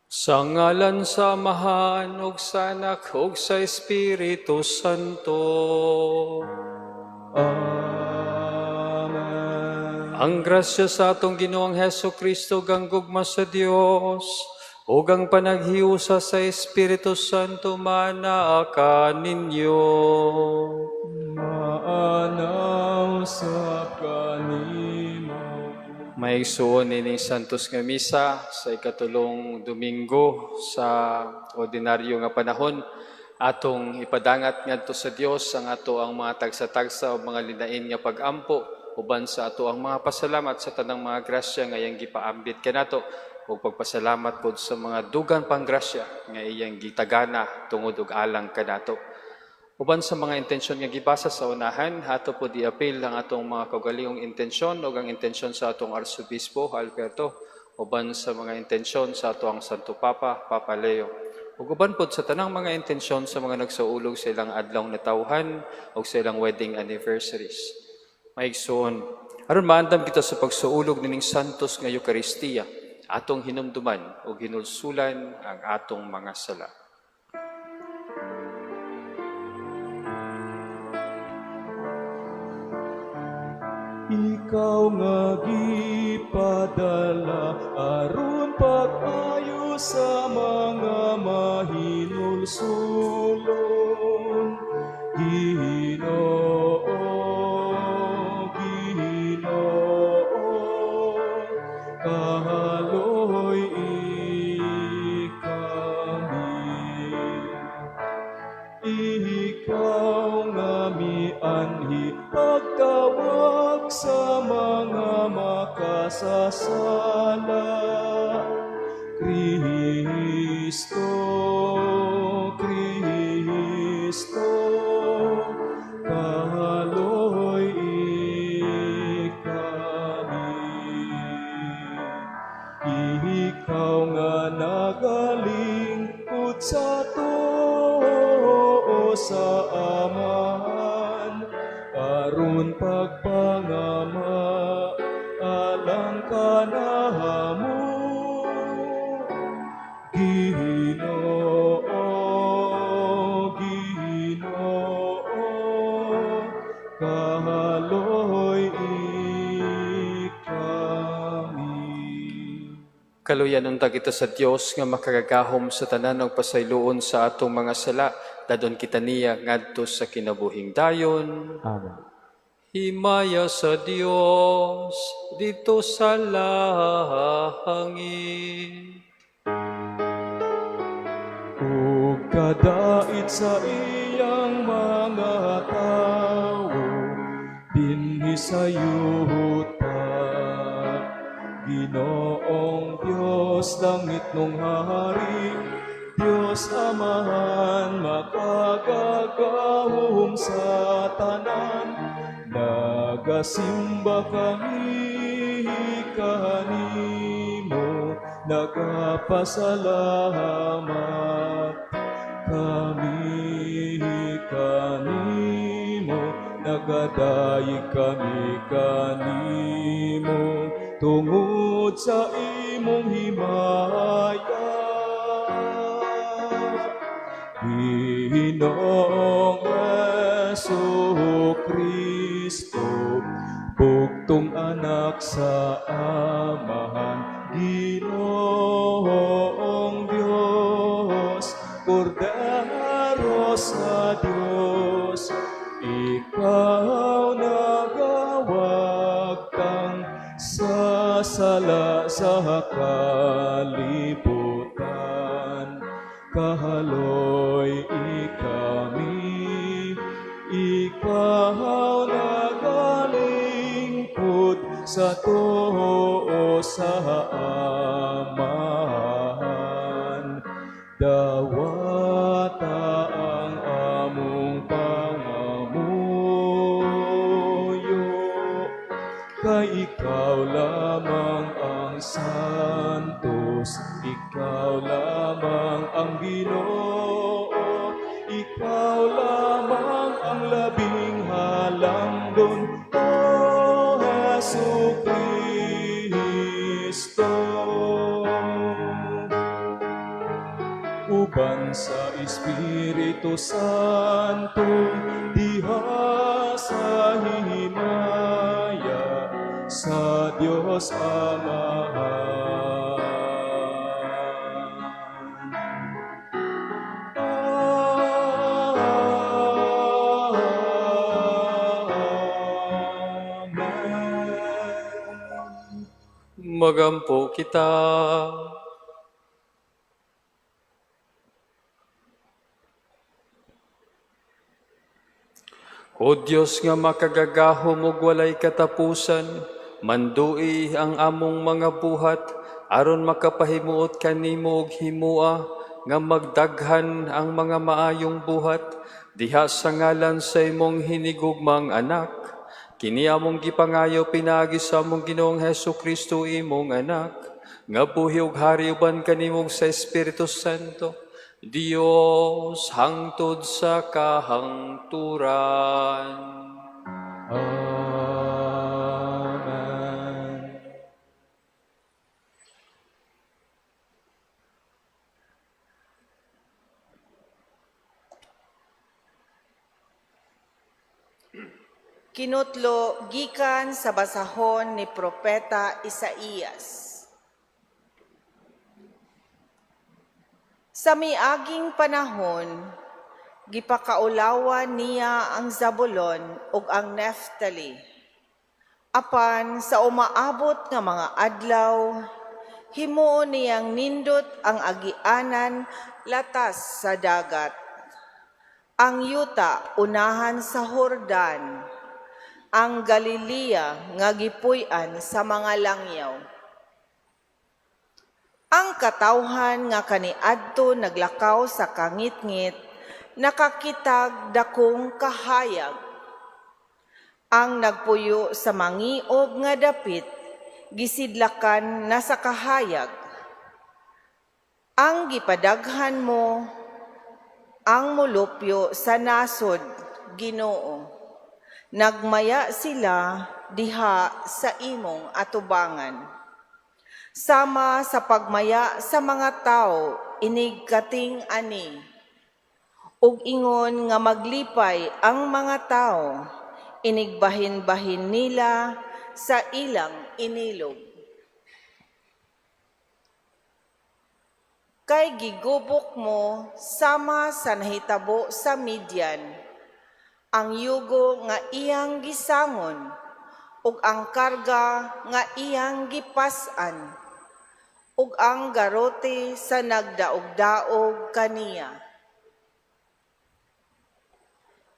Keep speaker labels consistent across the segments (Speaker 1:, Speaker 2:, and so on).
Speaker 1: Sa ngalan sa Amahan ug sa Anak ug sa Espiritu Santo.
Speaker 2: Amen.
Speaker 1: Ang grasya sa atong Ginoong Hesu Kristo, ang gugma sa Dios, ug ang panaghiusa sa Espiritu Santo maanaa kaninyo.
Speaker 2: Maana usab kanimo.
Speaker 1: Mga igsuon, ining Santos nga Misa sa ikatulong Domingo sa ordinaryo nga panahon, atong ipadangat ngadto sa Dios ang ato ang mga tagsa-tagsa o mga linain nga pagampo uban sa ato ang mga pasalamat sa tanang mga grasya nga iyang gipaambit kanato ug pagpasalamat pod sa mga dugang pang grasya nga iyang gitagana tungod ug alang kanato. Uban sa mga intensyon nga gibasa sa unahan, ato pod iapil ang atong mga kaugalingong intensyon ug ang intensyon sa atong Arsobispo Alberto, uban sa mga intensyon sa ato ang Santo Papa, Papa Leo. Ug uban pod sa tanang mga intensyon sa mga nagsaulog sa ilang adlaw natawhan ug sa ilang wedding anniversaries. Mga igsoon, aron maandam kita sa pagsaulog nining Santos nga Eukaristiya, atong hinumduman ug hinulsulan ang atong mga sala.
Speaker 2: Ikaw nga gipadala aron pag-ayo sa mga mahinulsulon. Ginoo, Ginoo, kahaloy kami. Ikaw nga mianhi pagtawag sa mga makasasala. Kristo, Kristo, kahaloy kami. Ikaw nga nagalingkod sa tuo sa Amahan, aron pagpangama alang kanamo. Ginoo, Ginoo, kahaloy kami.
Speaker 1: Kaluyan unta kita sa Dios nga makagagahom sa tanan ug pasayloon sa atong mga sala, dad-on kita niya ngadto sa kinabuhing dayon.
Speaker 2: Amen.
Speaker 1: Himaya sa Dios didto sa langit.
Speaker 2: Ug kadait sa iyang mga tawo dinhi sa yuta. Ginoong Dios, langitnong hari, Dios Amahan, makagagahom sa tanan, nagasimba kami kanimo, nagapasalamat kami kanimo, nagadayeg kami kanimo, tungod sa imong himaya. Ginoong Hesu Kristo, bugtong Anak sa Amahan, Ginoong Diyos, Kordero sa Diyos, ikaw nagawagtang sa sala sa kalibutan. Kahaloy kami, ikaw nagalingkod sa tuo sa Amahan. Dawata ang among pangamuyo, kay ikaw lamang ang santos, ikaw lamang ang Ginoo, ikaw lamang ang labing halangdon, O Hesu Kristo. Uban sa Espiritu Santo, diha sa himaya sa Dios Amahan. Amen.
Speaker 1: Magampo kita. O Dios nga makagagahom ug walay katapusan, mandui ang among mga buhat aron makapahimuot kanimo og himua nga magdaghan ang mga maayong buhat diha sa ngalan sa imong hinigugmang anak. Kini among gipangayo pinaagi sa among Ginoong Hesus Kristo, imong anak, nga buhi ug hari uban kanimo sa Espiritu Santo, Dios hangtod sa kahangturan.
Speaker 2: Amen.
Speaker 3: Kinutlo gikan sa basahon ni Propeta Isaías. Sa miaging panahon, gipakaulawan niya ang Zabulon ug ang Neftali. Apan sa umaabot nga mga adlaw, himuon niyang nindot ang agianan latas sa dagat. Ang yuta unahan sa Hordan, ang Galilea nga gipuy-an sa mga langyaw. Ang katawhan nga kaniadto naglakaw sa kangitngit, nakakitag dakong kahayag. Ang nagpuyo sa mangiob nga dapit, gisidlakan na sa kahayag. Ang gipadaghan mo ang molupyo sa nasod, Ginoo. Nagmaya sila diha sa imong atubangan. Sama sa pagmaya sa mga tawo inig kating-ani. Ug ingon nga maglipay ang mga tawo, inig bahin-bahin nila sa ilang inilog. Kay gigubok mo sama sa nahitabo sa Midian, ang yugo nga iyang gisangon ug ang karga nga iyang gipas-an ug ang garote sa nagdaog-daog kaniya.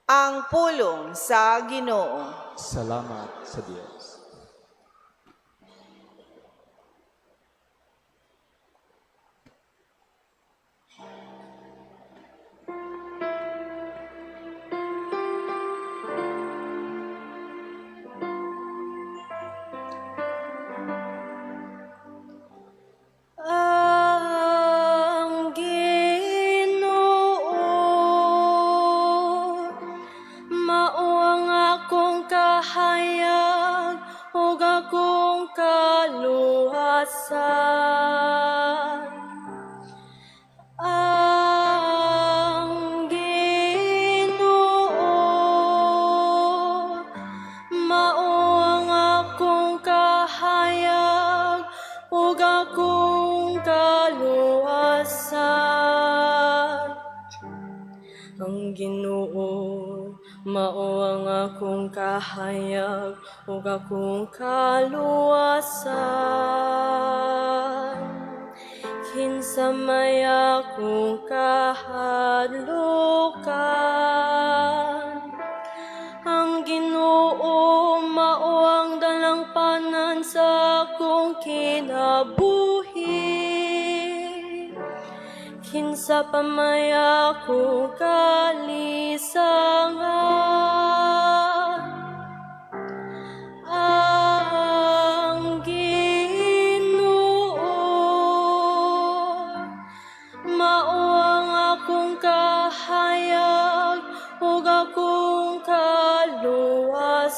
Speaker 3: Ang pulong sa Ginoo.
Speaker 2: Salamat sa Dios.
Speaker 4: Ang Ginoo mao ang akong kahayag ug akong kaluwasan. Ang Ginoo mao ang akong kahayag ug akong kaluwasan. Ang Ginoo mao ang akong kahayag ug akong kaluwasan. Kinsa may akong kahadlukan? Ang Ginoo mao ang dalangpanan sa akong kinabuhi. Kinsa pa may akong kalisangan? Ang Ginoo mao ang akong kahayag ug akong kaluwasan.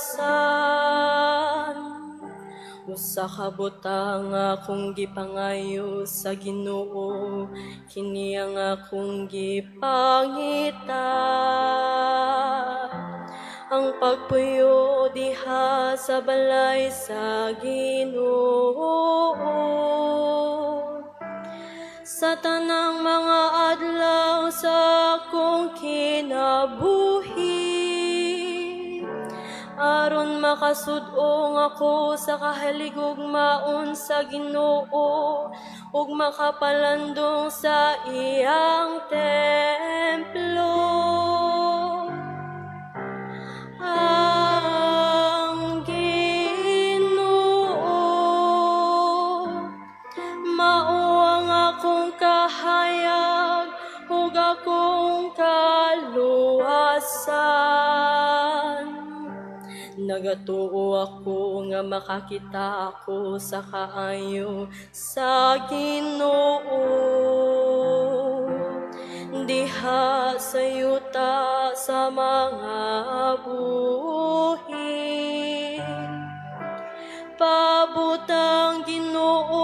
Speaker 4: Usa ka butang akong gipangayo sa Ginoo, kini ang akong gipangita, ang pagpuyo diha sa balay sa Ginoo sa tanang mga adlaw sa akong kinabuhi, aron makasud-ong ako sa kahaligugmaon sa Ginoo ug makapalandong sa iyang templo. Ang Ginoo mao ang akong kahayag ug akong kaluwasan. Nagatuo ako nga makakita ako sa kaayo sa Ginoo diha sa yuta sa mga buhi. Paabota ang Ginoo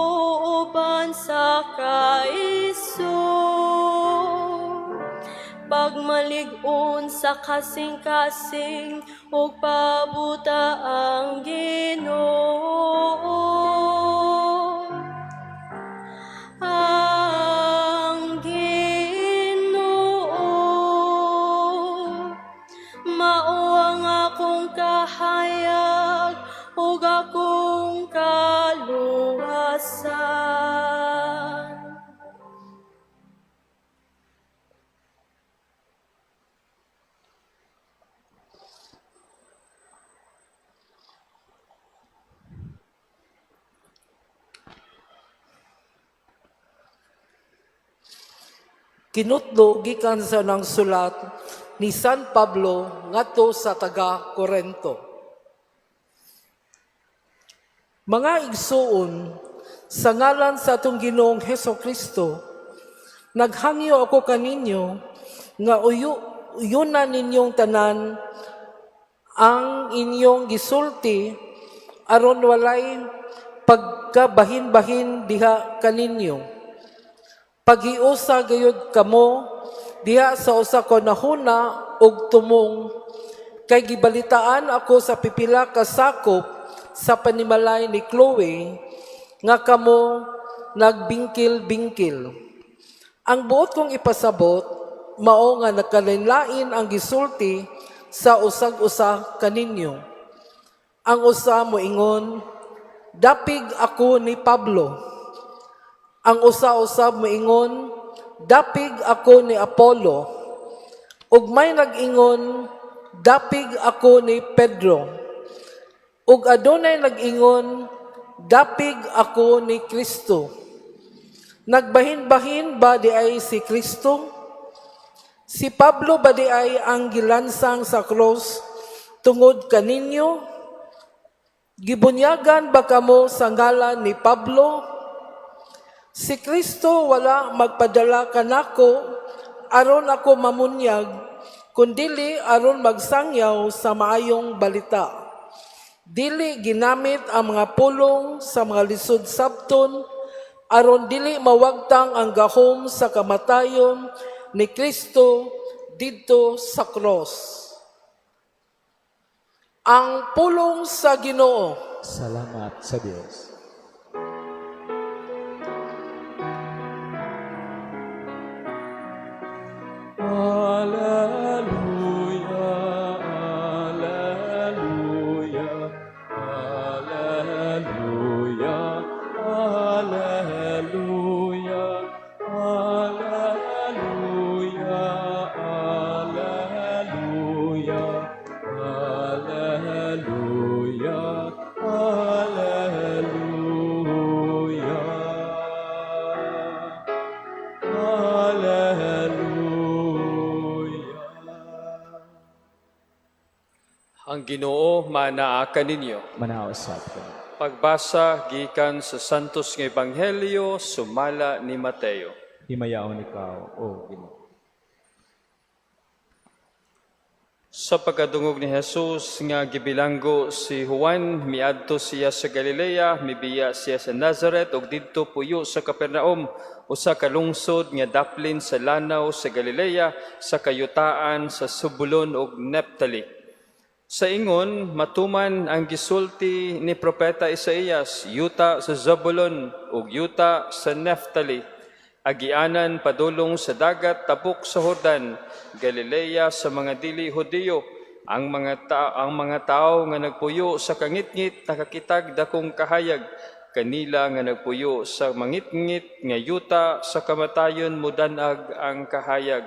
Speaker 4: uban sa kaisog, pagmalig-on sa kasing-kasing, ug paabota ang Ginoo. Ang Ginoo mao ang akong kahayag ug akong kaluwasan.
Speaker 5: Kinutlo gikan sa unang sulat ni San Pablo ngadto sa taga Korento. Mga igsuon, sa ngalan sa atong Ginoong Heso Kristo, naghangyo ako kaninyo nga uyuna ninyong tanan ang inyong gisulti aron walay pagkabahin-bahin diha kaninyo. Paghiusa gayud kamo diha sa usa ka hunahuna ug tumong, kay gibalitaan ako sa pipila ka sakop sa panimalay ni Chloe nga kamo nagbingkil-bingkil. Ang buot kong ipasabot mao nga nakalain-lain ang gisulti sa usag-usa kaninyo. Ang usa moingon, "Dapig ako ni Pablo." Ang usa usab moingon, "Dapig ako ni Apollo." Ug may nag-ingon, "Dapig ako ni Pedro." Ug adunay nag-ingon, "Dapig ako ni Kristo." Nagbahin-bahin ba diay si Kristo? Si Pablo ba diay ang gilansang sa krus tungod kaninyo? Gibunyagan ba kamo sa ngalan ni Pablo? Si Kristo wala magpadala kanako aron ako mamunyag, kundili aron magsangyaw sa maayong balita. Dili ginamit ang mga pulong sa mga lisod sabton aron dili mawagtang ang gahom sa kamatayon ni Kristo didto sa cross. Ang pulong sa Ginoo.
Speaker 2: Salamat sa Dios. Alleluia, Alleluia, Alleluia, Alleluia, Alleluia, Alleluia, Alleluia, Alleluia. Alleluia.
Speaker 1: Ang Ginoo manaa kaninyo.
Speaker 2: Manaa usab ka.
Speaker 1: Pagbasa gikan sa Santos nga Ebanghelyo sumala ni Mateo.
Speaker 2: Himayaon ikaw, O Ginoo.
Speaker 1: Sa pagkadungog ni Jesus nga gibilanggo si Juan, miadto siya sa Galilea, mibiya siya sa Nazaret ug didto puyo sa Capernaum, usa ka lungsod nga daplin sa lanaw sa Galilea, sa kayutaan sa Zebulun ug Neptali. Sa ingon matuman ang gisulti ni propeta Isaías, yuta sa Zebulun ug yuta sa Neftali, agianan padulong sa dagat tabok sa Jordan, Galilea sa mga dili Hudiyo, ang mga tawo nga nagpuyo sa kangitngit nakakitag dakong kahayag. Kanila nga nagpuyo sa mangitngit nga yuta sa kamatayon, mudan-ag ang kahayag.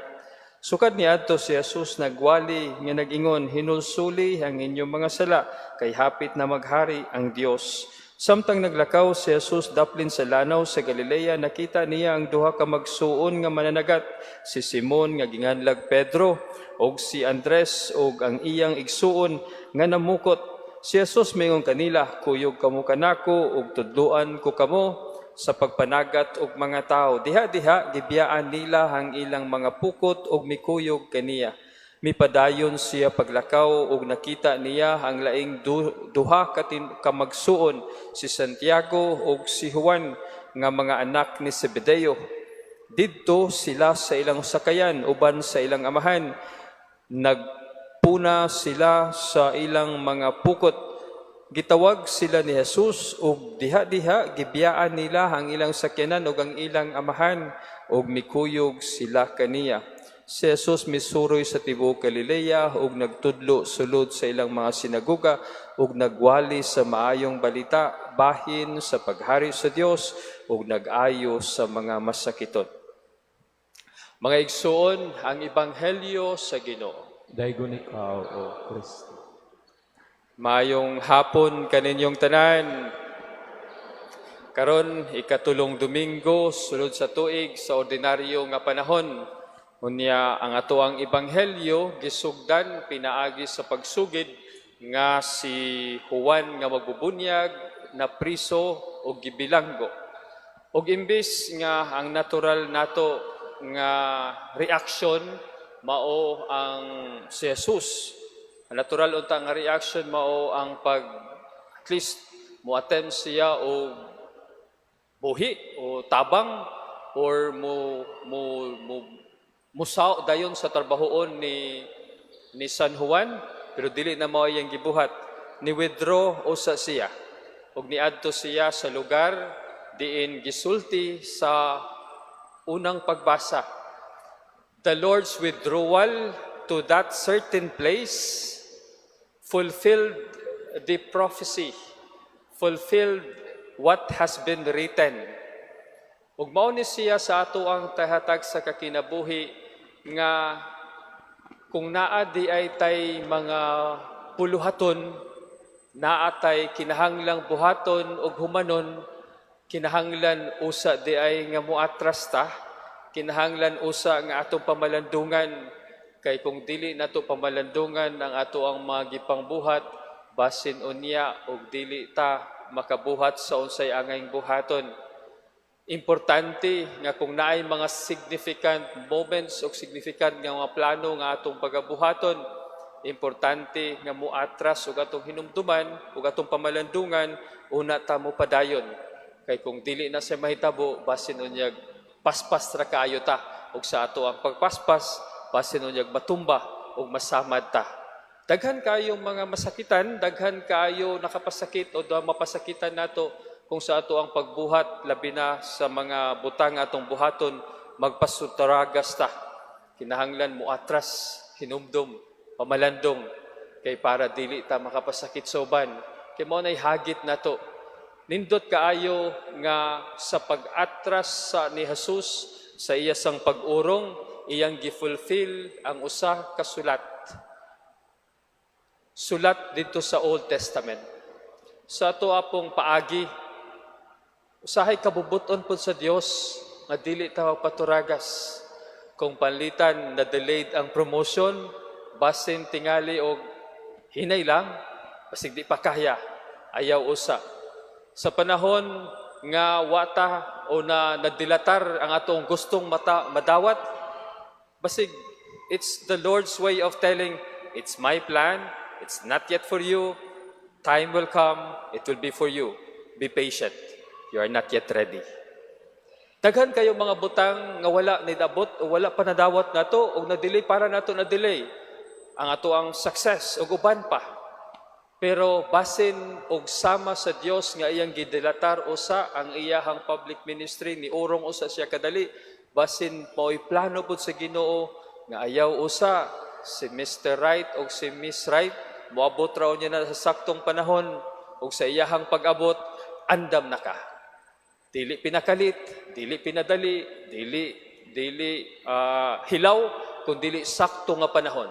Speaker 1: Sukad niadto, si Jesus nagwali nga nag-ingon, "Hinulsuli ang inyong mga sala kay hapit na maghari ang Dios." Samtang naglakaw si Jesus daplin sa lanaw sa Galilea, nakita niya ang duha ka magsuon nga mananagat, si Simon nga ginganlag Pedro ug si Andres ug ang iyang igsuon nga namukot. Si Jesus mingon kanila, "Kuyog kamo kanako ug tudloan ko kamo sa pagpanagat og mga tao." Diha-diha gibiyaan nila ang ilang mga pukot ug mikuyog kaniya. Mipadayon siya paglakaw ug nakita niya ang laing duha ka magsuon, si Santiago ug si Juan nga mga anak ni Zebedeo. Didto sila sa ilang sakayan uban sa ilang amahan. Nagpuna sila sa ilang mga pukot. Gitawag sila ni Jesus ug diha-diha gibiyaan nila ang ilang sakyanan ug ang ilang amahan ug mikuyog sila kaniya. Si Jesus misuroy sa tibuok Galilea ug nagtudlo sulod sa ilang mga sinagoga ug nagwali sa maayong balita bahin sa paghari sa Dios ug nag-ayo sa mga masakiton. Mga igsuon, ang ebanghelyo sa Ginoo.
Speaker 2: Daygon ikaw, O Kristo.
Speaker 1: Maayong hapon kaninyong tanan. Karon, ikatulong Domingo sulod sa tuig sa ordinaryo nga panahon. Unya ang ato ang ebanghelyo gisugdan pinaagi sa pagsugid nga si Juan nga magbubunyag na priso o gibilanggo. Og imbes nga ang natural nato nga reaction mao ang si Jesus. Ang natural unta nga reaction mao ang pag at least mo attempt siya og buhi o tabang or mo mo mo musaw dayon sa trabahoon ni San Juan, pero dili na mao iyang gibuhat. Ni withdraw usa siya ug niadto siya sa lugar diin gisulti sa unang pagbasa. The Lord's withdrawal to that certain place fulfilled the prophecy, fulfilled what has been written. Ug mao ni siya sa ato ang tahatag sa kakinabuhi nga kung naa di ay tay mga puluhaton, naa tay kinahanglang buhaton ug humanon, kinahanglan usa di ay nga muatras ta, kinahanglan usa nga atong pamalandungan, kay kung dili nato pamalandungan ang ato ang mga gipangbuhat, basin unya og dili ta makabuhat sa unsay angayng buhaton. Importante nga kung naay mga significant moments o significant nga mga plano nga atong pagabuhaton, importante nga muatras ug atong hinumduman ug atong pamalandungan, una ta mo padayon, kay kung dili na siya mahitabo, basin unyag paspas ra kaayo ta, ug sa ato ang pagpaspas, basin unyag matumba ug masamad ta. Daghan kayong mga masakitan, daghan kaayo nakapasakit o mapasakitan nato kung sa ato ang pagbuhat, labi na sa mga butang atong buhaton, magpasutaragas ta. Kinahanglan mo atras, hinumdum, pamalandong, kay para dili ta makapasakit sa uban. Kay mao nay hagit nato. Nindot kaayo nga sa pag-atras sa ni Jesus sa iya sang pag-urong, iyang gifulfill ang usa ka sulat. Sulat dito sa Old Testament. Sa ato apong paagi, usahay kabubuton pod sa Dios nga dili ta magpaturagas. Kung panlitan na delayed ang promotion, basin tingali og hinay lang, basig di pa kaya, ayaw usa. Sa panahon nga wata o na nadilatar ang atong gustong mata, madawat, basig it's the Lord's way of telling, It's my plan. It's not yet for you. Time will come, it will be for you. Be patient. You are not yet ready. Daghan kayo mga butang nga wala nidabot o wala pa nadawat nato o na-delay para nato na-delay ang ato ang success ug uban pa. Pero basin og sama sa Dios nga iyang gidilatar usa ang iyahang public ministry, ni urong usa siya kadali, basin mao'y plano pud sa Ginoo nga ayaw usa si Mr. Right o si Miss Right moabot raw niya na sa saktong panahon, ug sa iyahang pag-abot, andam na ka. Dili pinakalit, dili pinadali, dili dili hilaw, kun dili sakto nga panahon.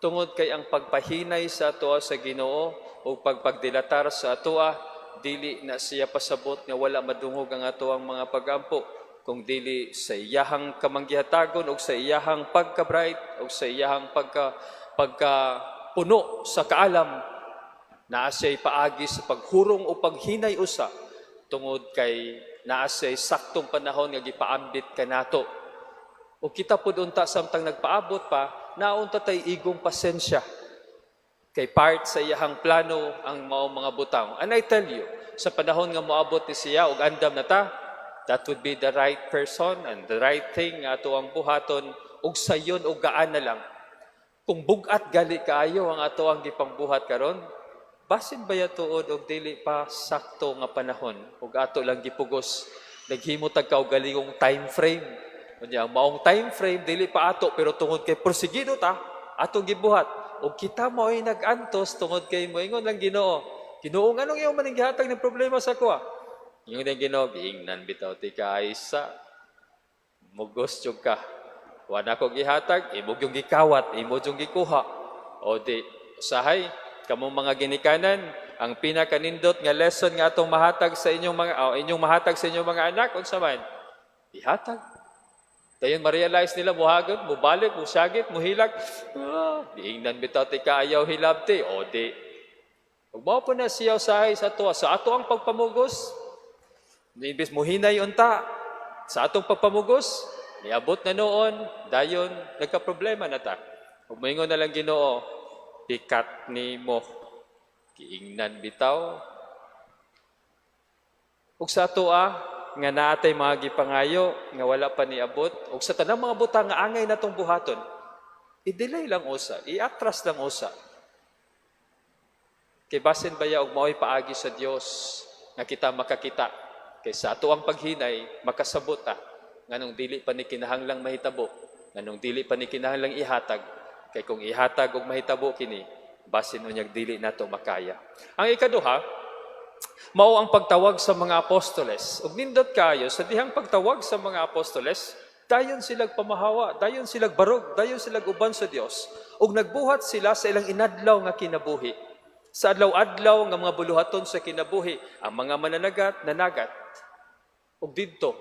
Speaker 1: Tungod kay ang pagpahinay sa atoa sa Ginoo o pagpagdilatar sa atoa, dili na siya pasabot nga wala madungog ang atoang mga pagampo, kung dili sa iyahang kamanggihatagon o sa iyahang pagka-bright o sa iyahang pagka puno sa kaalam, naa siya'y paagi sa paghurong o paghinay usa tungod kay naa siya'y saktong panahon nga gipaambit kanato. O kita pud unta, samtang nagpaabot pa, naunta tay igong pasensya. Kay part sa iyahang plano ang mao mga butang. And I tell you, sa panahon nga moabot ni siya og andam na ta, that would be the right person and the right thing nga ato ang buhaton ug sayon og gaan na lang. Kung bugat gali kaayo ang ato ang gipangbuhat karon, basin ba tuod og dili pa sakto nga panahon ug ato lang gipugos, naghimo tag kaugalingong time frame? Unya ang maong time frame dili pa ato, pero tungod kay porsigido ta, atong gibuhat ug kita mao'y nag-antos tungod kay moingon lang Ginoo, "Ginoo, nganong imo man gihatag ng problema sa akoa?" Ingon ang Ginoo, "Giingnan bitaw ti kaisa, mugos jud ka. Wa na ko gihatag, imo yung gikawat, imo yung gikuha." O di usahay kamong mga ginikanan, ang pinakanindot nga lesson nga atong mahatag sa inyong mga oh, inyong mahatag sa inyong mga anak, unsa man? Ihatag. Dayon ma-realize nila, muhagod, mubalik, musagit, muhilag. Ah, diingnan bitaw ti kaayaw hilabti. O di. Ug mao po na siya usahay sa ato, sa ato ang pagpamugos. Imbes muhinay unta sa atong pagpamugos, niabot na noon, dayon nagka-problema na ta. Ug moingon na lang Ginoo, "Pikat nimo. Giingnan bitaw." Ug sa atoa nga naatay mga gipangayo nga wala pa niabot, ug sa tanang mga butang nga angay natong buhaton, i-delay lang usa, i-atras lang usa. Kay basin baya og mao'y paagi sa Dios nga kita makakita. Kay sa ato ang paghinay, makasabot ta nganong dili pa ni kinahanglang mahitabo, nganong dili pa ni kinahanglang ihatag. Kay kung ihatag og mahitabo kini, basin unyag dili nato makaya. Ang ikaduha, mao ang pagtawag sa mga apostoles. Ug nindot kayo sa dihang pagtawag sa mga apostoles, dayon silag pamahawa, dayon silag barog, dayon silag uban sa Dios. Ug nagbuhat sila sa ilang inadlaw nga kinabuhi. Sa adlaw-adlaw nga mga buluhaton sa kinabuhi, ang mga mananagat, nanagat. Ug didto,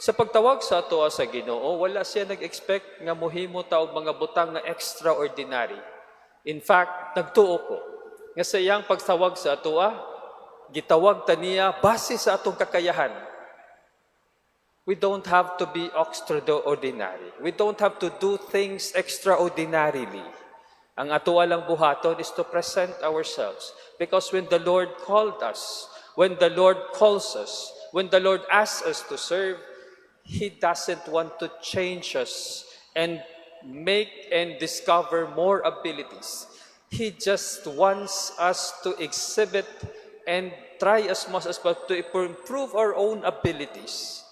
Speaker 1: sa pagtawag sa atoa sa Ginoo, wala siya nag-expect nga mohimo ta og mga butang nga extraordinary. In fact, nagtuo ko nga sa iyang pagtawag sa atoa, gitawag ta niya base sa atong kakayahan. We don't have to be extraordinary. We don't have to do things extraordinarily. Ang atoa lang buhaton is to present ourselves. Because when the Lord called us, when the Lord calls us, when the Lord asks us to serve, He doesn't want to change us and make and discover more abilities. He just wants us to exhibit and try as much as possible to improve our own abilities.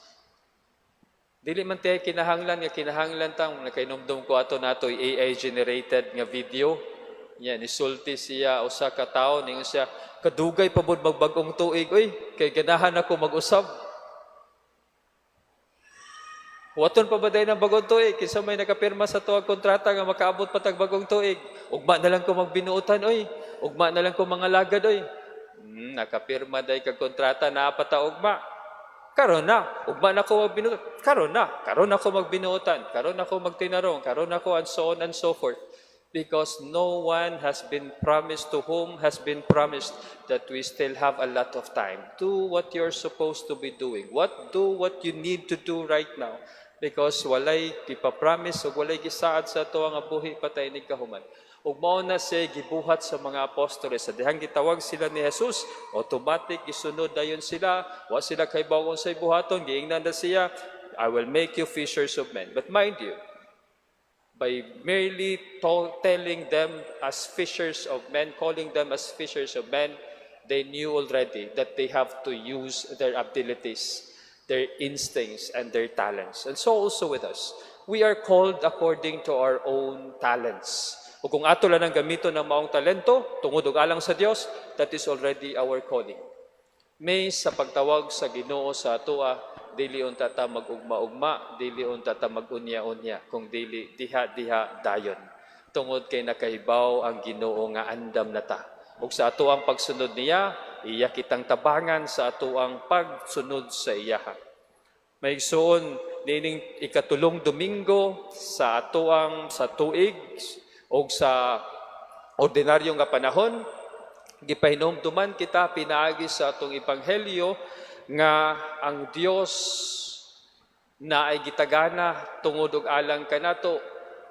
Speaker 1: Dili man tayo kinahanglan nga kinahanglan tang nakainumdum ko ato nato AI generated nga video. Yan, isulti siya usa ka tawo, ningon siya, "Kadugay pa bod magbag-ong tuig oy, kay ganahan ako mag-usab." Huwaton pa ba dayon ang bagong tuig? Kinsa may nakapirma sa tuwag kontrata nga makaabot pa tag bagong tuig? "Ugma na lang ko magbinuotan oy. Ugma na lang ko mga lagad oy." Nakapirma day kag kontrata naa pa ta ugma. Karon na, ugma na ko magbinuotan. Karon na, karon ako magbinuotan, karon ako magtinarong, karon ako, and so on and so forth. Because no one has been promised to whom has been promised that we still have a lot of time. Do what you're supposed to be doing. What do what you need to do right now. Because walay gipa-promise o walay gisaad sa ato nga buhi pa tay kahuman. Ug mao na siya gibuhat sa mga apostoles. Sa dihang gitawag sila ni Jesus, automatic gisunod dayon sila. Wa sila kahibaw unsay buhaton, giingnan na siya, "I will make you fishers of men." But mind you, by merely telling them as fishers of men, calling them as fishers of men, they knew already that they have to use their abilities, their instincts, and their talents. And so also with us. We are called according to our own talents. O kung ato lang ang gamiton ng maong talento, tungod og alang sa Dios, that is already our calling. May sa pagtawag sa Ginoo sa atoa, dili unta ta mag-ugma-ugma, dili unta ta mag-unya-unya, kung dili diha-diha dayon. Tungod kay nakahibaw ang Ginoo nga andam na ta. Ug sa atoang pagsunod niya, iya kitang tabangan sa atoang pagsunod sa iyaha. Mga igsuon, niining ikatulong Domingo sa atoang sa tuig o sa ordinaryo nga panahon, gipahinumduman kita pinaagi sa atong ebanghelyo nga ang Dios na ay gitagana tungod og alang kanato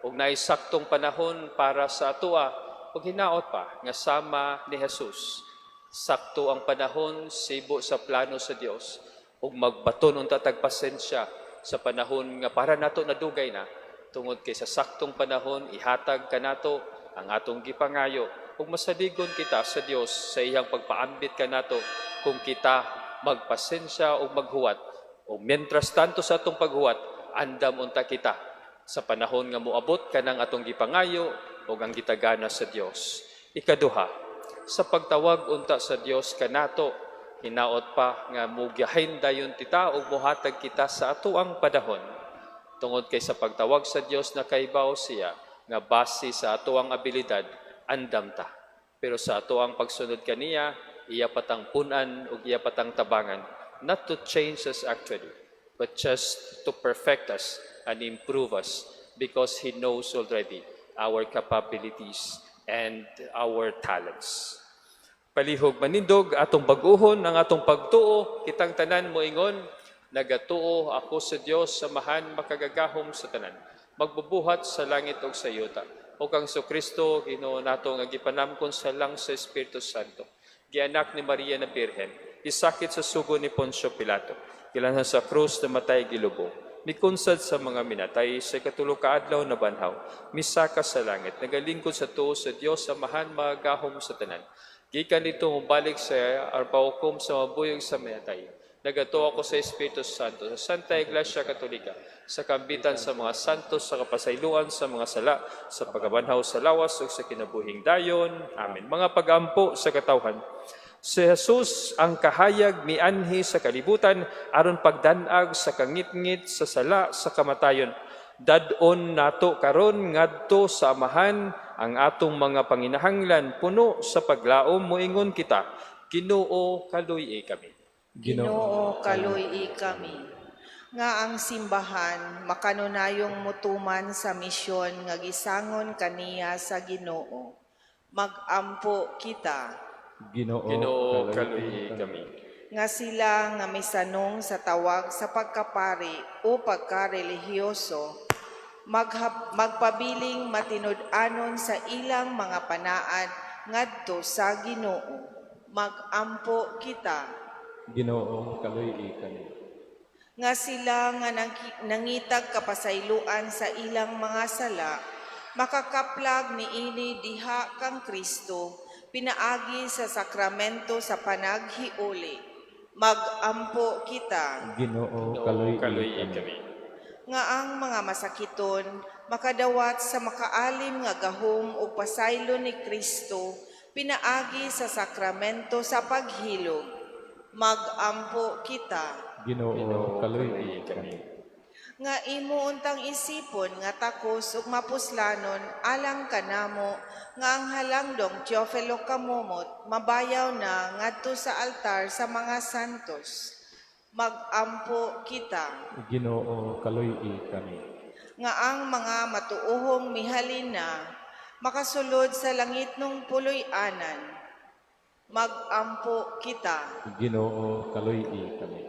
Speaker 1: ug naay saktong panahon para sa atoa. Ug hinaot pa nga sama ni Jesus, sakto ang panahon sibo sa plano sa Dios ug magbaton unta tag pasensya sa panahon nga para nato nadugay na, tungod kay sa saktong panahon ihatag kanato ang atong gipangayo ug masaligon kita sa Dios sa iyang pagpaambit kanato kung kita magpasensya ug maghuwat. Ug mientras tanto sa atong paghuwat, andam unta kita sa panahon nga moabot kanang atong gipangayo ug ang gitagana sa Dios. Ikaduha, sa pagtawag unta sa Dios kanato, hinaot pa nga mugahin dayon kita ug mohatag kita sa atoang panahon. Tungod kay sa pagtawag sa Dios, nakaibaw siya nga base sa atoang abilidad, andam ta. Pero sa atoang pagsunod kaniya, iya patang punan ug iya patang tabangan, not to change us actually, but just to perfect us and improve us, because He knows already our capabilities and our talents. Palihog manindog, atong bag-ohon ang atong pagtuo, kitang tanan moingon, "Nagatuo ako sa Dios Amahan makagagahom sa tanan, magbubuhat sa langit ug sa yuta. O kang Kristo, Ginoo nato nga gipanamkon sa lang sa Espiritu Santo, gianak ni Maria na Birhen, gisakit sa sugo ni Poncio Pilato, gilanhan sa krus, namatay, gilubong, mikunsad sa mga minatay, sa ikatulo ka adlaw nabanhaw, misaka sa langit, nagalingkod sa tuo sa Dios Amahan makagagahom sa tanan. Gikan didto mobalik siya aron paghukom sa mabuhi ug sa minatay. Nagatuo ako sa Espiritu Santo, sa Santa Iglesia Katolika, sa kambitan sa mga santos, sa kapasayloan sa mga sala, sa pagkabanhaw sa lawas ug sa kinabuhing dayon. Amen." Mga pagampo sa katawhan. Si Jesus ang kahayag mianhi sa kalibutan aron pagdanag sa kangitngit sa sala sa kamatayon. Dad-on nato karon ngadto sa Amahan ang atong mga panginahanglan puno sa paglaom, moingon kita, "Ginoo, kaluy-i kami."
Speaker 3: Ginoo, kaluy-i kami. Nga ang simbahan makanunayong mutuman sa misyon nga gisangon kaniya sa Ginoo. Magampo kita.
Speaker 2: Ginoo,
Speaker 1: Ginoo, kaluy-i kami.
Speaker 3: Nga sila nga misanong sa tawag sa pagkapari o pagkarelihiyoso magpabiling matinud-anon sa ilang mga panaad ngadto sa Ginoo. Magampo kita.
Speaker 2: Ginoo, kaluy-i kami.
Speaker 3: Nga sila nga nangitag kapasayloan sa ilang mga sala makakaplag niini diha kang Kristo pinaagi sa sakramento sa panaghiuli. Magampo kita.
Speaker 2: Ginoo,
Speaker 1: Ginoo,
Speaker 2: kaluy-i
Speaker 1: kaluy-i
Speaker 2: kami.
Speaker 1: Kami.
Speaker 3: Nga ang mga masakiton makadawat sa makaalim nga gahom ug pasaylo ni Kristo pinaagi sa sakramento sa paghilog. Magampo kita.
Speaker 2: Ginoo,
Speaker 1: Ginoo,
Speaker 2: kaluy-i
Speaker 1: kaluy-i
Speaker 2: kami.
Speaker 1: kami.
Speaker 3: Nga imo untang isipon nga takos ug mapuslanon alang kanamo nga ang halangdong Teofilo Camomot mabayaw na ngadto sa altar sa mga santos. Magampo kita.
Speaker 2: Ginoo, kaluy-i kami.
Speaker 3: Nga ang mga matuohong mihalin na makasulod sa langitnong puloy-anan. Magampo kita.
Speaker 2: Ginoo, kaluy-i kami.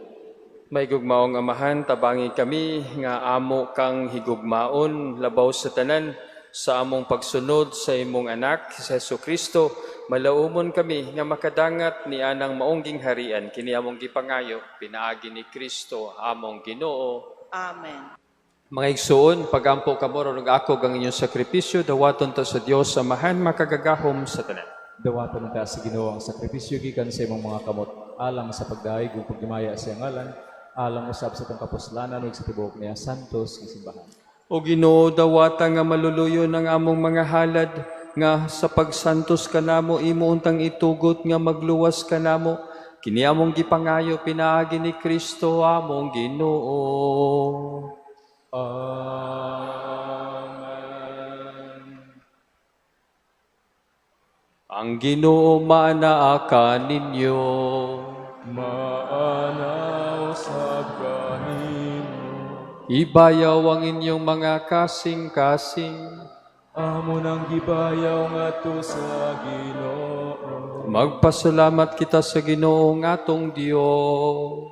Speaker 1: Mahigugmaong Amahan, tabangi kami nga amo kang higugmaon labaw sa tanan. Sa among pagsunod sa imong anak, si Hesus Kristo, malaumon kami nga makadangat ni anang maong gingharian kini among gipangayo pinaagi ni Kristo among Ginoo.
Speaker 3: Amen.
Speaker 1: Mga igsoon, pagampo kamo aron akog ang inyong sakripisyo, dawaton ta sa Dios Amahan makagagahom sa tanan.
Speaker 2: Dawaton ta sa Ginoo ang sakripisyo gikan sa imong mga kamot alang sa pagdayeg ug paghimaya sa iyang ngalan, alang usab sa atong kapuslanan ug sa tibuok niya santos nga simbahan.
Speaker 1: O Ginoo, dawata nga maluluyon ang among mga halad nga sa pagsantos kanamo imo untang itugot nga magluwas kanamo. Kini among gipangayo pinaagi ni Kristo among Ginoo.
Speaker 2: Amen.
Speaker 1: Ang Ginoo maanaa kaninyo.
Speaker 2: Maana usab kanimo.
Speaker 1: Ibayaw ang inyong mga kasing-kasing.
Speaker 2: Amo nang gibayaw ngadto sa Ginoo.
Speaker 1: Magpasalamat kita sa Ginoo nga atong Dios.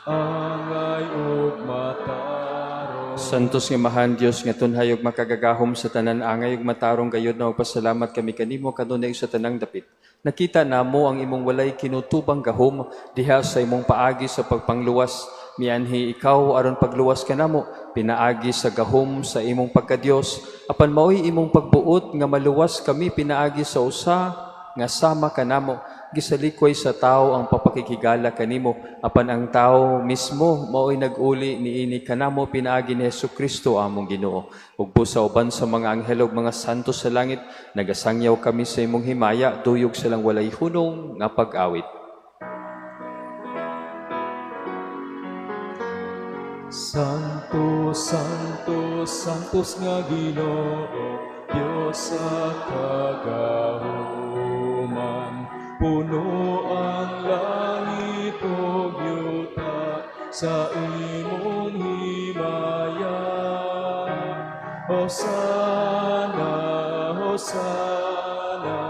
Speaker 2: Angay ug matarong.
Speaker 1: Santos nga Amahan Dios nga tunhay ug makagagahom sa tanan, angay ug matarong gayud na magpasalamat kami kanimo kanunay sa tanang dapit. Nakita namo ang imong walay kinutubang gahom diha sa imong paagi sa pagpangluwas. Mianhi ikaw aron pagluwas kanamo pinaagi sa gahom sa imong pagkadios, apan maoy imong pagbuot nga maluwas kami pinaagi sa usa nga sama kanamo. Gisalikway sa tao ang papakighigala kanimo, apan ang tao mismo maoy nag-uli niini kanamo pinaagi ni Hesus Kristo among Ginoo. Ug busa uban sa mga anghel ug mga santo sa langit, nagasangyaw kami sa imong himaya duyog silang walay hunong nga pag-awit.
Speaker 2: Santo, Santo, Santos nga Ginoo, Dios sa kagahuman. Puno ang langit ug yuta sa imong himaya. Hosana, Hosana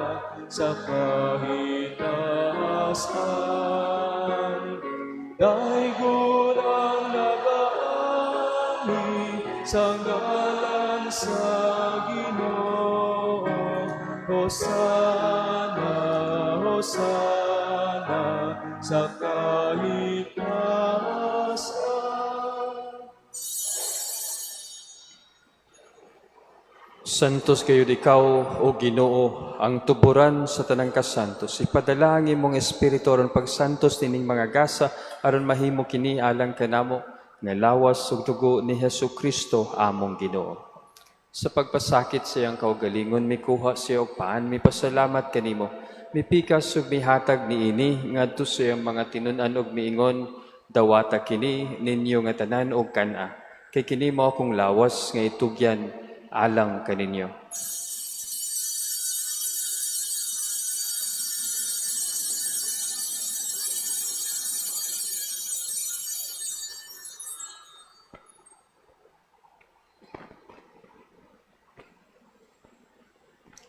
Speaker 2: sa kahitaas-an. Daygon ang nagaanhi sa ngalan sa Ginoo. Hosana, Hosana sa kahitaas-an.
Speaker 1: Santos gayud ikaw, O Ginoo, ang tuburan sa tanang kasantos. Ipadala ang imong Espiritu aron pagsantos nining mga gasa aron mahimo kini alang kanamo nga lawas ug dugo ni Hesus Kristo among Ginoo. Sa pagpasakit sa iyang kaugalingon, mikuha siya og paan, mipasalamat kanimo. Mipikas ug mihatag niini ngadto sa iyang mga tinun-an ug miingon, "Dawata kini ninyo nga tanan og kan-a. Kay kini mao akong lawas nga itugyan alang kaninyo."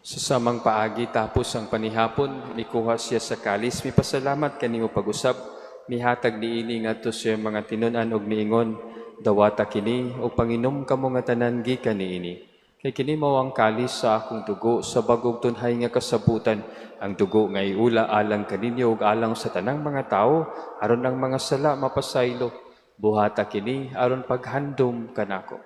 Speaker 1: Sa samang paagi tapos ang panihapon, mikuha siya sa kalis, mipasalamat kanimo pag-usab, mihatag niini ngadto sa iyang mga tinun-an ug miingon, "Dawata kini ug panginom kamo nga tanan gikan niini. Kay kini mao ang kalis sa akong dugo sa bag-ong tunhay nga kasabutan, ang dugo nga iula alang kaninyo ug alang sa tanang mga tawo aron ang mga sala mapasaylo. Buhata kini aron paghandom kanako."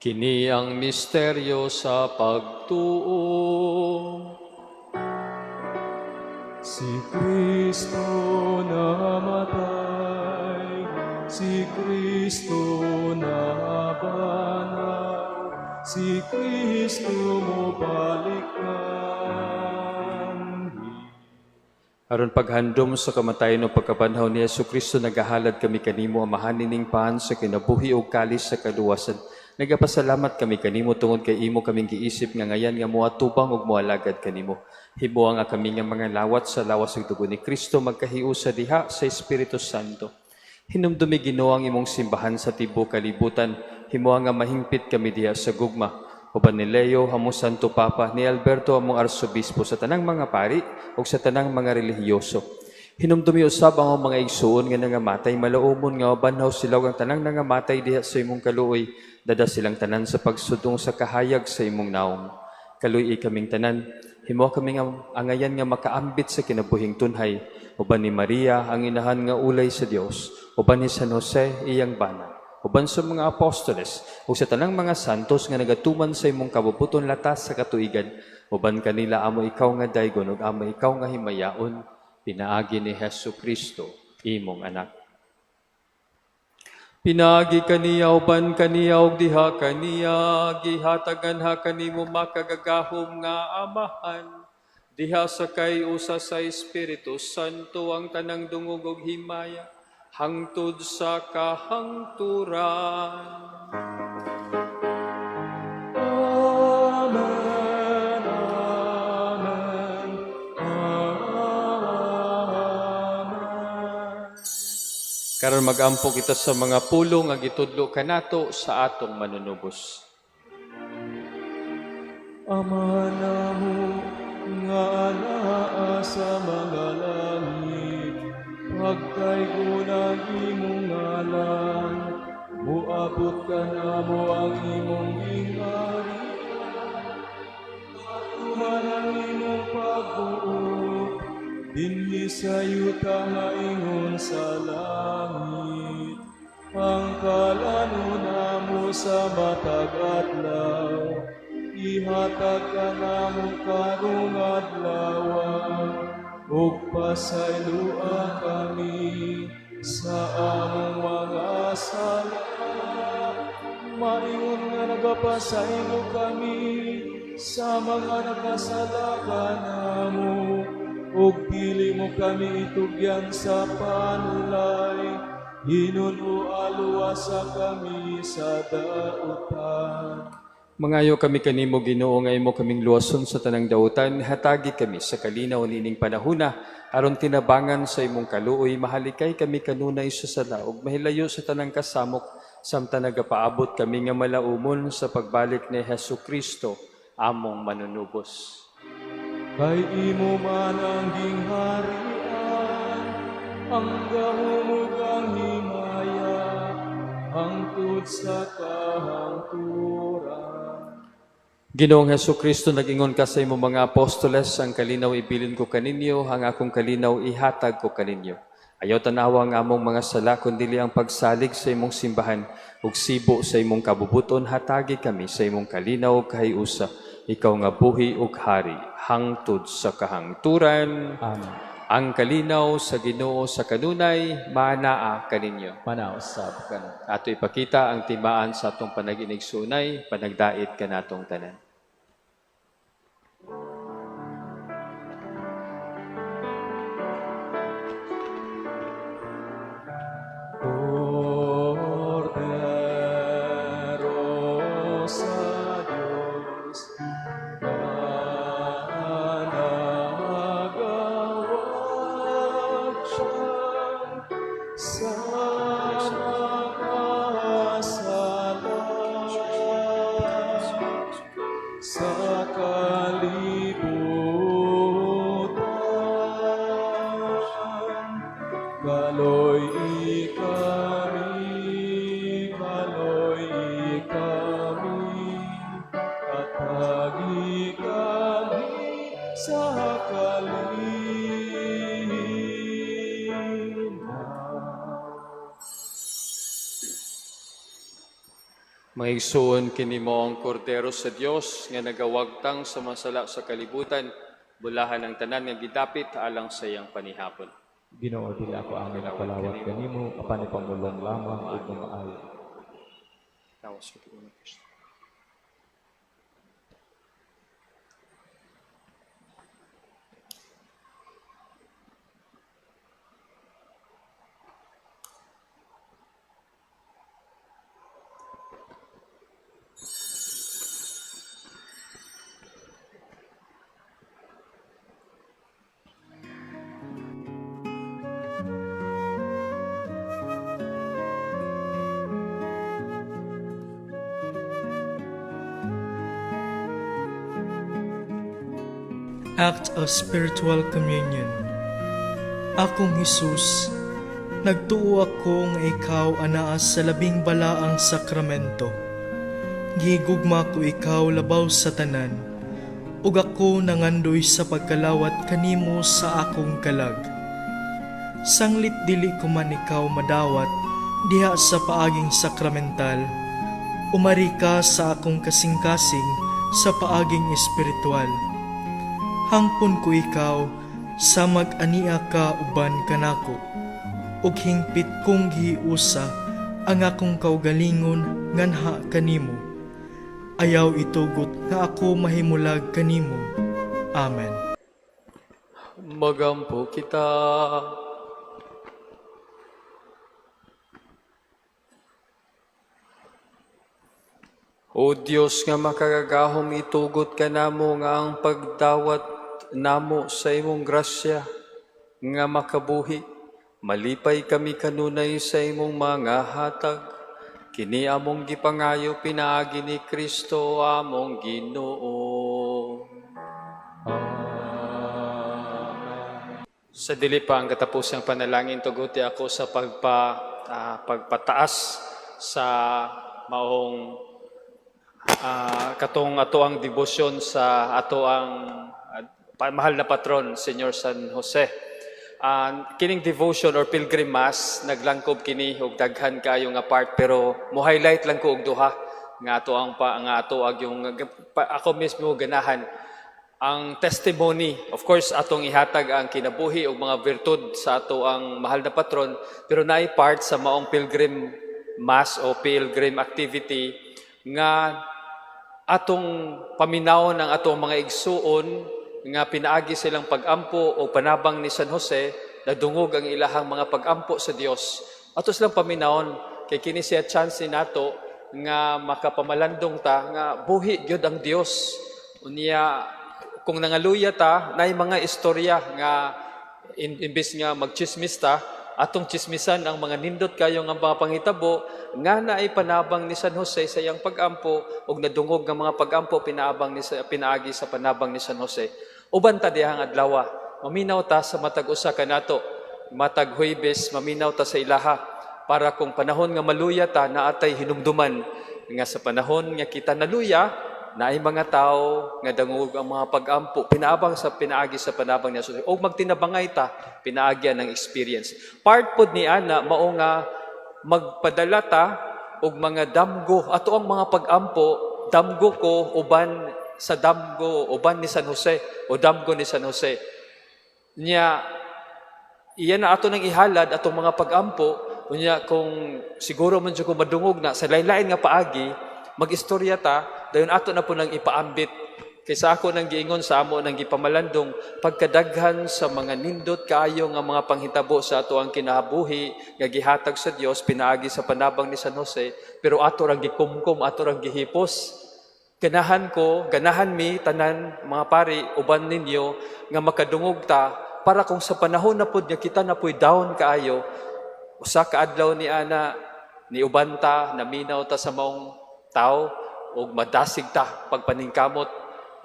Speaker 1: Kini ang misteryo sa pagtuo.
Speaker 2: Si Kristo namatay, si Kristo nabanhaw, si Kristo mobalik anhi.
Speaker 1: Aron paghandom sa kamatayon ug pagkabanhaw ni Hesus Kristo, nagahalad kami kanimo, Amahan, nining pan sa kinabuhi ug kalis sa kaluwasan. Nagapasalamat kami kanimo tungod kay imo kaming giisip nga ngayan nga moatubang ug moalagad kanimo. Himoa nga kami nga mga lawat sa lawas ug dugo ni Kristo magkahiusa diha sa Espiritu Santo. Hinumdumi, Ginoo, ang imong simbahan sa tibuok kalibutan. Himoa nga mahingpit kami diha sa gugma. Uban ni Leo among Santo Papa, ni Alberto among Arsobispo, sa tanang mga pari ug sa tanang mga relihiyoso. Hinumdumi usab ang among mga igsuon nga nangamatay, malaumon nga mabanhaw sila ug ang tanang nangamatay diha sa imong kaluoy, dada silang tanan sa pagsudong sa kahayag sa imong naong. Kaluy-i kaming tanan, himo kaming angayan nga makaambit sa kinabuhing tunhay, uban ni Maria ang inahan nga ulay sa Dios, uban ni San Jose iyang bana, uban sa mga apostoles ug sa tanang mga santos nga nagatuman sa imong kabubuton latas sa katuigan, uban kanila amo ikaw nga daygon ug amo ikaw nga himayaon, pinaagi ni Hesus Kristo, imong anak. Pinaagi kaniya, uban kaniya ug diha kaniya, gihatagan ha kanimo makagagahom nga Amahan diha sa kay usa sa Espiritu Santo ang tanang dungog ug himaya hangtod sa kahangturan.
Speaker 2: Amen. Amen. Amen.
Speaker 1: Karon magampo kita sa mga pulong nga gitudlo kanato sa atong manunubos.
Speaker 2: Ama namo nga anaa sa mga langit, pagdaygon ang imong ngalan, muabot kanamo ang imong gingharian, matuman ang imong pagbuot, dinhi sa yuta nga ingon sa langit. Ang kalanon namo sa matag adlaw, ihatag kanamo karong adlaw, ug pasayloa kami sa among mga sala, maingon nga nagapasaylo kami sa mga nakasala kanamo, ug dili mo kami itugyan sa panulay, hinunoa luwasa kami sa dautan.
Speaker 1: Mangayo kami kanimo, Ginoo, nga imo kaming luwason sa tanang dautan, hatagi kami sa kalinaw niining panahuna aron tinabangan sa imong kaluoy mahalikay kami kanunay sa sala ug mahilayo sa tanang kasamok samtang nagapaabot kami nga malaumon sa pagbalik ni Hesus Kristo among manunubos.
Speaker 2: Kay imo man ang gingharian, ang gahom ug ang himaya, hangtod sa kahangturan.
Speaker 1: Ginoong Hesus Kristo, nag-ingon ka sa imong mga apostoles, "Ang kalinaw ibilin ko kaninyo, ang akong kalinaw ihatag ko kaninyo. Ayaw tanawa ang among mga sala, kundili ang pagsalig sa imong simbahan, ug sibo sa imong kabubuton, hatagi kami sa imong kalinaw ug kahiusa. Ikaw nga buhi ug hari, hangtod sa kahangturan."
Speaker 2: Amen.
Speaker 1: Ang kalinaw sa Ginoo sa kanunay, maanaa kaninyo.
Speaker 2: Manaa usab kanato.
Speaker 1: Ato ipakita ang timaan sa atong panag-inigsunay, panagdait kanatong tanan.
Speaker 2: Kordero sa Diyos, nga nagawagtang sa mga sala sa kalibutan. Kaloy-i kami, kaloy-i kami, hatagi kami sa kalinaw.
Speaker 1: Mga igsoon, kini mao ang Kordero sa Dios nga nagawagtang sa masala sa kalibutan, bulahan ang tanan nga gidapit alang sa iyang panihapon.
Speaker 2: Ginoo, dili ako angay mopalawat kanimo, apan ipamulong lamang ug mamaayo.
Speaker 1: Lawas ko ni Kristo.
Speaker 6: Act of Spiritual Communion. Akong Hesus, nagtuo ako nga ikaw anaa sa Labing Balaang Sakramento. Gigugma ko ikaw labaw sa tanan, ug ako nangandoy sa pagkalawat kanimo sa akong kalag. Sanglit dili ko man ikaw madawat diha sa paaging sakramental, umari ka sa akong kasing-kasing sa paaging espiritual. Hangpon ko ikaw samag ania ka uban kanako, ug hingpit kong gihiusa ang akong kaugalingon nganha kanimo. Ayaw itugot nga ako mahimulag kanimo. Amen.
Speaker 1: Magampo kita. O Dios nga makagagahom, itugot kanamo nga ang pagdawat namo sa imong grasya nga makabuhi. Malipay kami kanunay sa imong mga hatag. Kini among gipangayo pinaagi ni Kristo among Ginoo.
Speaker 2: Amen.
Speaker 1: Sa dili pa ang katapusang panalangin, tuguti ako sa pagpataas sa maong katong ato ang debosyon sa ato ang mahal na patron, Señor San Jose. Kining devotion or pilgrim mass, naglangkob kini og daghan kaayo nga part, pero mo highlight lang ko og duha nga ato ang pa nga ato ag yung pa, ako mismo ganahan ang testimony. Of course, atong ihatag ang kinabuhi ug mga virtud sa ato ang mahal na patron, pero naay part sa maong pilgrim mass o pilgrim activity nga atong paminaw ng atong mga igsuon nga pinaagi silang pag-ampo o panabang ni San Jose, nadungog ang ilahang mga pag-ampo sa Dios. Ato silang paminawon kay kini siya chance ni nato nga makapamalandong ta nga buhi gyud ang Dios. Unya kung nangaluya ta, naay mga istorya nga imbes nga magchismis ta, atong chismisan ang mga nindot kayo nga mga panghitabo nga naay panabang ni San Jose sa iyang pag-ampo ug nadungog nga mga pag-ampo pinaabang ni sa, pinaagi sa panabang ni San Jose. Uban ta dihang adlaw, maminaw ta sa matag usa kanato, matag Huwebes maminaw ta sa ilaha para kung panahon nga maluya ta, naatay hinumduman nga sa panahon nga kita naluya, naay mga tao nga dangog ang mga pag-ampo pinaabang sa pinaagi sa panabang ni Jesus o magtinabangay ta pinaagyan ng experience. Part pod ni ana mao nga magpadala ta og mga damgo ato ang mga pag-ampo, damgo ko uban sa damgo uban ni San Jose o damgo ni San Jose. Nya iyan na ato nang ihalad atong mga pag-ampo. Unya kung siguro man jud ko madungog na sa lain-lain nga paagi, mag-istorya ta, dayon ato na po nang ipaambit. Kaysa ako nang giingon sa amo nang gipamalandong, pagkadaghan sa mga nindot kaayo nga mga panghitabo sa ato ang kinabuhi nga gihatag sa Dios pinaagi sa panabang ni San Jose, pero ato rang gikumkum, ato rang gihipos. Ganahan ko, ganahan mi tanan mga pari uban ninyo nga makadungog ta para kung sa panahon na pud nga kita na puy down kaayo, usa ka adlaw ni ana ni uban ta, naminaw ta sa maong tao ug madasig ta pagpaningkamot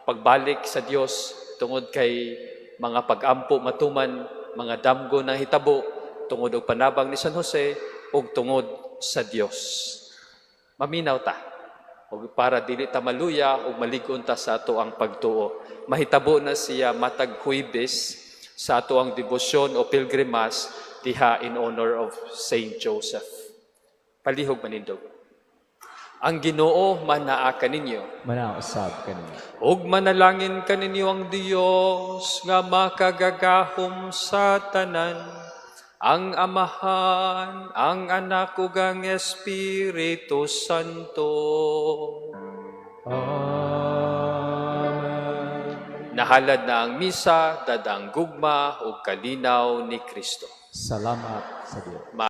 Speaker 1: pagbalik sa Dios tungod kay mga pag-ampo matuman, mga damgo na hitabo tungod og panabang ni San Jose ug tungod sa Dios. Maminaw ta ug para dili ta maluya ug malig-on ta sa ato ang pagtuo. Mahitabo na siya matag Huwebes sa ato ang debosyon o pilgrim mass diha in honor of Saint Joseph. Palihog manindog. Ang Ginoo manaa kaninyo.
Speaker 2: Manausab kaninyo.
Speaker 1: Ug manalangin kaninyo ang Dios nga makagagahom sa tanan, ang Amahan, ang Anak ug ang Espiritu Santo.
Speaker 2: Amen.
Speaker 1: Nahalad na ang misa, dadang gugma ug kalinaw ni Kristo.
Speaker 2: Salamat sa Dios.